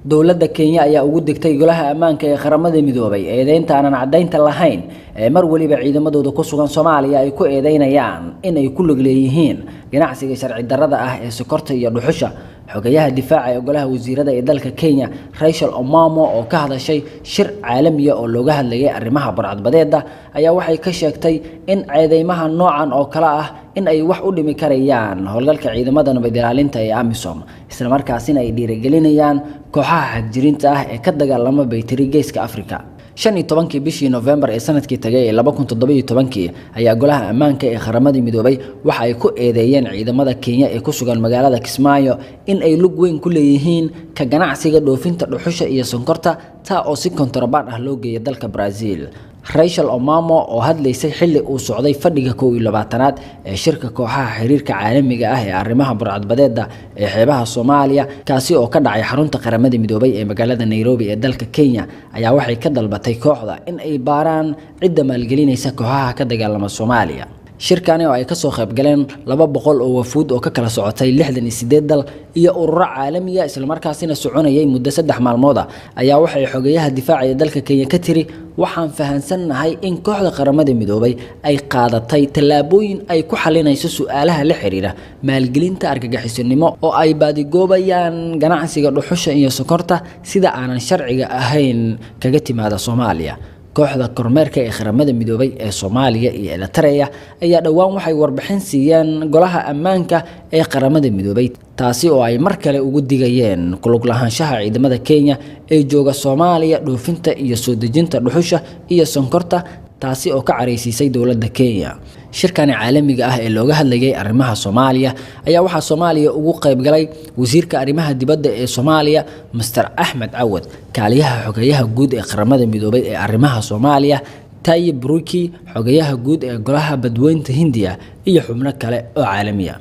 Dowladda Kenya ayaa ugu degtay Golaha Ammaanka ee Qaramada Midoobay eedeynta aanan caddaynta lahayn ee mar waliba ciidamadooda ku sugan Soomaaliya ay ku eedeynayaan in ay ku lug leeyihiin ganacsiga sharci darrada ah ee sokorta iyo dhuxusha. Xogayaha difaaca ee Golaha Wasiirada ee dalka Kenya, Rachel Omamo, oo ka hadashay shir caalamiya oo looga hadlayay arrimaha burcadbadeeda, ayaa waxay ka sheegtay in ceedeymaha noocan oo kale ah in ay wax u dhimi karayaan howlgalka ciidamada nabad ilaalinta ee AMISOM, isla markaasina ay dhiirigelinayaan kooxaha xagjirinta ah ee ka dagaalama baytiri Geeska Afrika. 15-kii bishii November ee sanadkii tagay ee 2017-kii ayaa Golaha Ammaanka ee Qaramada Midoobay waxa ay ku eedeeyeen ciidamada Kenya ee ku sugan magaalada Kismaayo in ay lug weyn ku leeyihiin ka ganacsiga dhoofinta dhuxusha iyo sonkorta, taa oo si kontarabaan ah loo geeya dalka Brazil. Rachel Omamo oo hadlaysay xilli uu socday fadhiga 21-aad ee shirka kooxaha xiriirka caalamiga ah ee arrimaha burcadbadeeda ee xeebaha Soomaaliya, kaasi oo ka dhacay xarunta Qaramada Midoobay ee magaalada Nairobi ee dalka Kenya, ayaa waxay ka dalbatay kooxda in ay baaraan cidda maalgelinaysa kooxaha ka dagaalama Soomaaliya. Shirkani oo ay kasoo qayb galeen 200 oo wafuud oo ka kala socotay 68 dal iyo ururo caalamiya, islamarkaasina soconayay muddo 3 maalmood ah, ayaa waxay xogeyaha difaaca ee dalka Kenya ka tiri: waxaan fahansannahay in kooxda Qaramada Midoobay ay qaadatay tallaabooyin ay ku xalinayso su-aalaha la xiriira maalgelinta argagixisonimo oo ay baadigoobayaan ganacsiga dhuxusha iyo sokorta sida aanan sharciga ahayn kaga timaada Soomaaliya. Kooxda kormeerka ee Qaramada Midoobay ee Soomaaliya iyo Eritrea ayaa dhowaan waxay warbixin siiyeen Golaha Ammaanka ee Qaramada Midoobay, taasi oo ay mar kale ugu digayeen ku lug lahaanshaha ciidamada Kenya ee jooga Soomaaliya dhoofinta iyo soo dejinta dhuxusha iyo sonkorta, taasi oo ka careysiisay dowladda Kenya. Shirkani caalamiga ah ee looga hadlayay arrimaha Soomaaliya ayaa waxaa Soomaaliya ugu qayb galay wasiirka arrimaha dibadda ee Soomaaliya, Master Axmed Cawad, kaaliyaha xogeyaha guud ee Qaramada Midoobay ee arrimaha Soomaaliya, Tayib Ruki, xogeyaha guud ee Golaha Badweynta Hindiya, iyo xubno kale oo caalamiya.